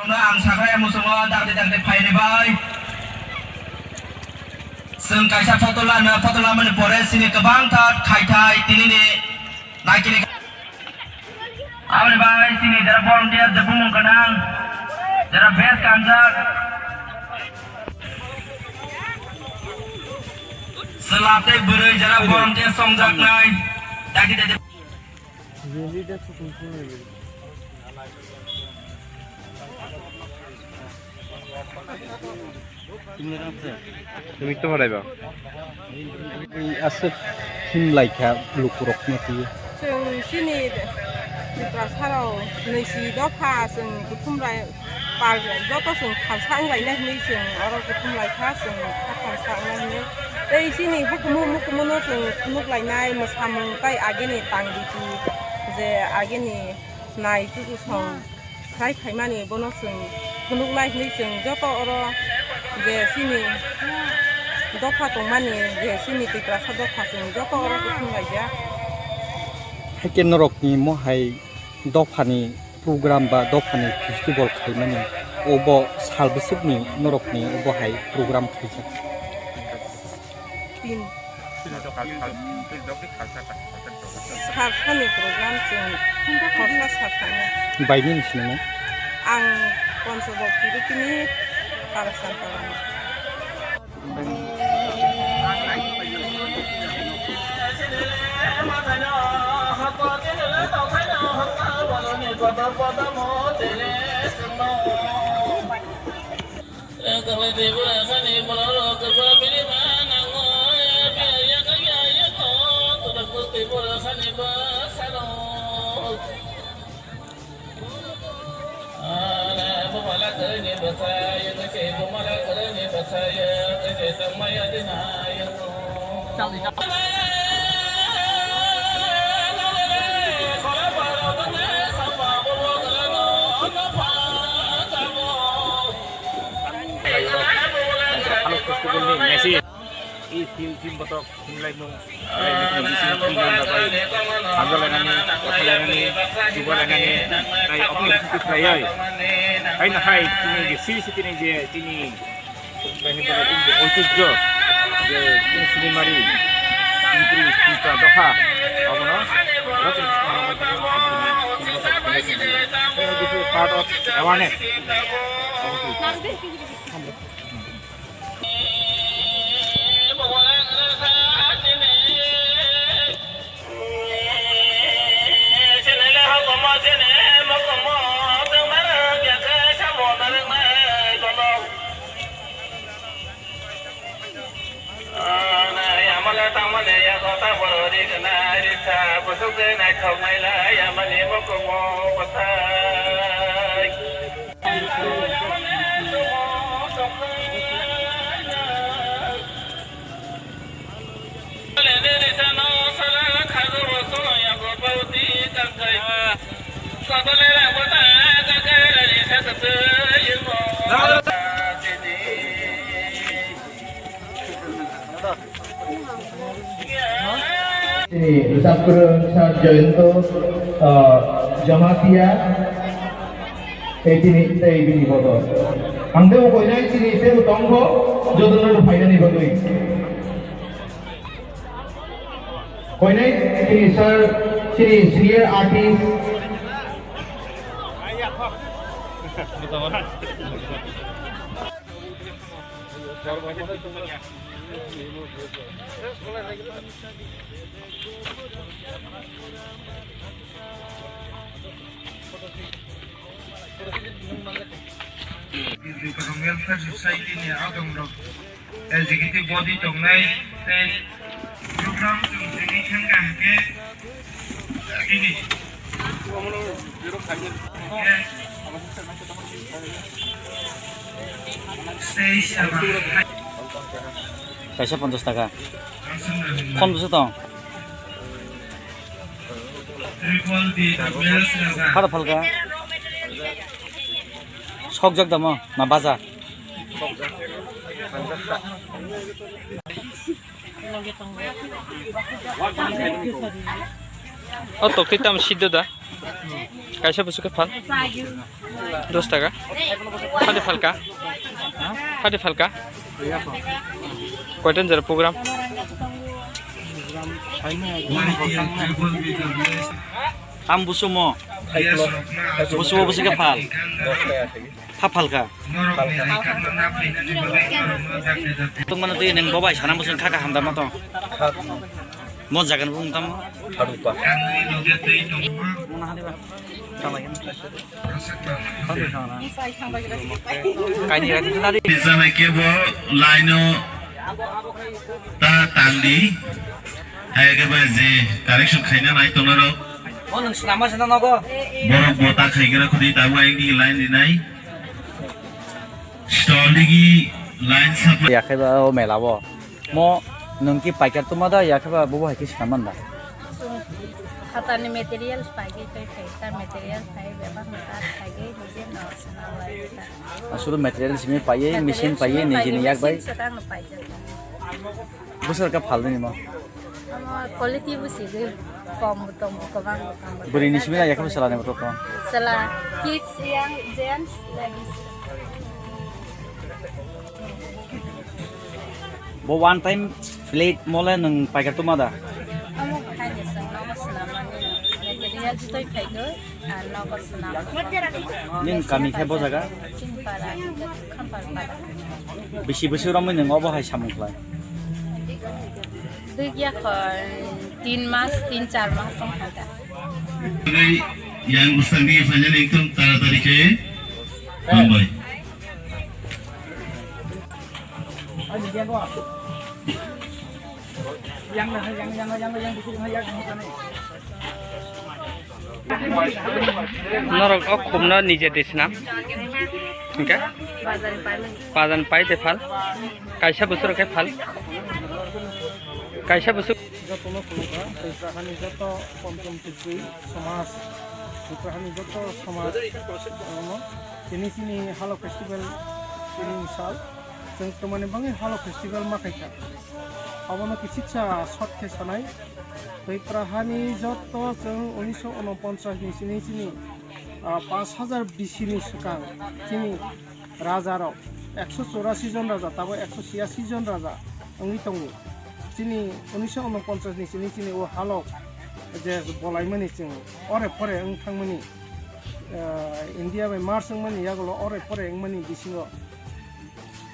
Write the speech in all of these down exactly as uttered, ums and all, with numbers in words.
Ang sakha muchungo dakti dakti phaini bai. Chwng kaisa photo lana, photo lamani pore chini kwbangthar khaithai tinini naikini. Aboni bai chini jara volunteer je bumung gwnang, jara best kanjak. Chwla tei bwrwi jara volunteer chongjaknai. Dakti dakti. Tumi to horai ba? Aswk himlai kha lukurokno twi. Chwng chini Tiprasarok nwi si dopha chwng kuthumrai. Pal joto chwng thalsa wnglainai hinwi chwng oro kuthum laikha, chwng kha thalsa wngnai hinwi. Tei chini hukumu mukumu no chwng phunuk lainai mwsamung tai agini tang riti je agini nai chuchusong khlai khaimani bono chwng phunuknai hinwi chwng joto oro je chini dopha tongmani je chini Tiprasa dopha chwng joto oro kuthum laijak. Haikhe norokni mohai dophani program ba dophani festival khaimani, obo sal bwswkni norokni obo hai program khaijak. Tin. Salsani program chwng khorsa salsani. Bai nini sinimung? Ang Ponchobok Tirupini Kalasan Tawani. I film film botok. Himlaimung, himlaimung bising twi nanda bai hamjalainani, kothalainani, jubalainani, tai obo khe khlaiwi. Haino hai chini je siri sitini je chini bai himlai chini je oitijjo, je chini sinimari, chini puri, chini dopha, abono joto. This is part of awareness. Chini rwchap kwrwng Sir Jayanta, ah, Jamatia, tei tini, tei bini bodo. Ang teibo koinai chini teibo tongkho, jotono phainani bagwi. Koinai chini sir, chini senior artist. Welfare Society ni adong rok, executive body tongnai tei program chwng tini thangkha hwnkhe tini. Kaisa ponchas taka. Khom bwswk tong? Pharo phalka. Sokjak damo na baja? O toktwi tamo siddo da. Kaisa busu khe phal? Dos taka. Phadi phalka? Phadi phalka? Koitan jora program? Ang busu mo. Busu o busu khe phal? Pha phalka? Tongmano twi nang bobai sana busu kha kha hamda ma tong. Mo jagan bung tamo. Harupa. Kaini rati nari. Sana kebo line o ta tangdi. Hai kebo je correction khaina nai tongnaro. Mo nung sinama sina nogo. Borok bo ta khaigra khudi tabu aini line di nai. Stall digi line supply. Ya khe ba o mela bo. Mo nung ki paikar tuma da ya khe ba bo hai khe sina man da. Chwng khatani materials paigwi tei phaikha, material phai bebak no ta khaigwi nije no swnam lai ta. Asuru material simi paiye, machine paiye, nije ni yak bai. Swkang no paijak. Bwswk khe phal nini mo? Omo quality bo sidi, kom bo tong bo, kwbang bo tong bo. Bwrwi ni simi na yakhe bo chwla ni bo tong. Chwla, kids, young, gents, ladies. Bo one time plate mole nwng paikar tuma da? Omo bo hai ni chwng nogo swnamani materials twi phaigo. Nini kami khe bo jaga? Chini para, Khampar para. Bisi bwswk romwi nwng obo hai samung khlai? Dui gya kho, tin mas, tin char mas wng kha da. Yang bwsakni phainani ekdom taratari khe hambai. Norok o khumno nije de swnam. Hingke? Bazar pai de phal. Kaisa bwswk khe phal. Kaisa bwswk. Jotono khulukha, Tripura hani joto Ponchom Tripuri somaj, Tripura hani joto somaj, ano, tini chini Halo Festival tini sal, chwng twmani bagwi Halo Festival ma khaikha. Abono kichiksa short khe sanai, Tripura hani joto chwng unisho unoponchas ni chini chini, ah, panch hajar B C ni swkang chini raja rok ekso chorasi jon raja, tabo ekso chiyasi jon raja wngwi tongo. Chini unisho unoponchas ni chini chini o halok je bolaimani chwng ore pore wng thangmani, ah, India bai merge wngmani yagulo ore pore wngmani bisingo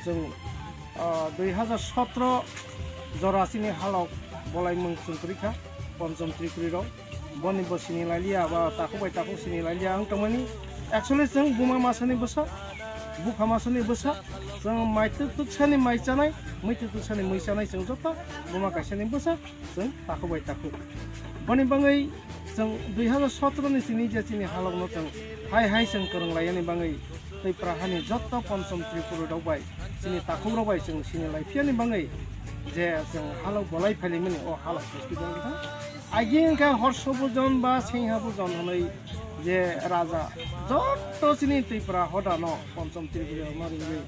chwng, ah, dui hajar sotro jora chini halok bolaimung chwng kwrwi kha Ponchom Tripuri rok. Boni bo sini lailiya, ba takhuk bai takhuk sini lailiya wng tongmani. Actually, chwng buma masani bwsa, bupha masani bwsa, chwng mai tuk tuk sani mai chanai, mui tuk tuk sani mui chanai, chwng joto buma kaisani bwsa, chwng takhuk bai takhuk. Boni bagwi chwng dui hajar sotro ni sini je chini halokno chwng hai hai chwng kwrwng laiyani bagwi Tripura hani joto Ponchom Tripuri rok bai, chini takhuk rok bai chwng sini lai phiyani bagwi je chwng halok bolai phailaimani o halok festival wngkha. Agi wngkha Horsho Bujon ba Sengha Bujon hwnwi je raja joto chini Tripura hodano Ponchom Tripuri rokno ringwi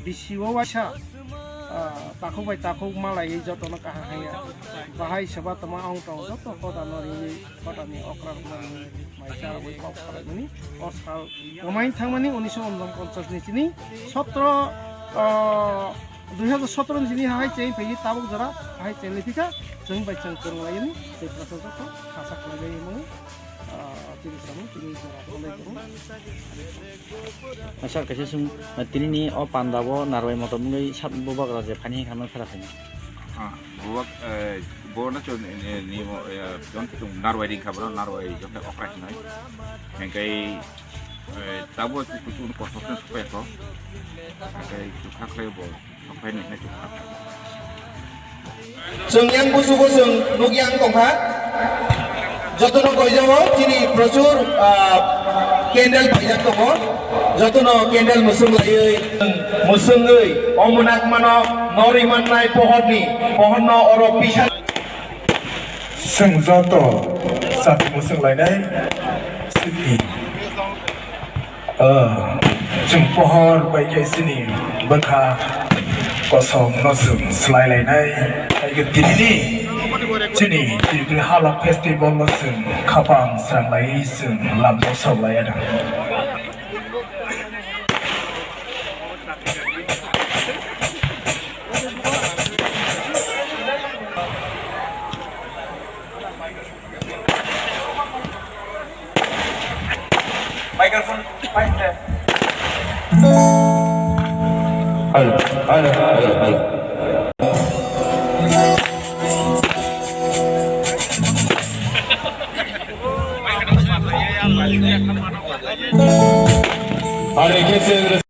bisi o waisa, ah, takhuk bai takhuk malaiwi jotono kaham haiya. Bahai seba tongma ong tong joto hodano ringwi hodani okra rokno ringwi mai cha rwui kok salaimani o sal kwmai thangmani unisho unoponchas ni chini sotro, ah, dui hajar sotro ni chini hai cheng phaiwi tabuk jora hai cheng liphikha chwng bai chwng kwrwng laiyani tei prasajak kha khasa khlaiwi mani, ah, tini samung tini jora khlai tongo. Sir, kaisa sung, tini ni o panda bo narwai motom wngwi sat bubagra je phani hwnkhana phera phaina. Ah, buwak, eh, bo na chon, eh, ni mo, eh, jon kitung narwai ring kha bro, narwai jon khe okra hinai. Hengkai, eh, tabo tu kutu no construction supai ko. Hengkai tu kha khlai bo, supai ni na tu kha. Chwng yang busugo chwng nukya ang tongkha. Jotono koijao chini prochur, ah, candle paijak tongo. Jotono candle musung laiwi, musungwi omonak mano norwi mannai pohorni, pohorno oro pisa. Chwng joto chati musung lainai sini. Ah, chwng pohor bai khe chini bwkha kosom no chwng swlai lainai. Hai khe tini ni Chini Tripuri Hala Festival no chwng khapang sranglaiwi chwng lamjak saulaiya da. Microphone, mic. Hello, hello, hello, hello. Hari khe chwng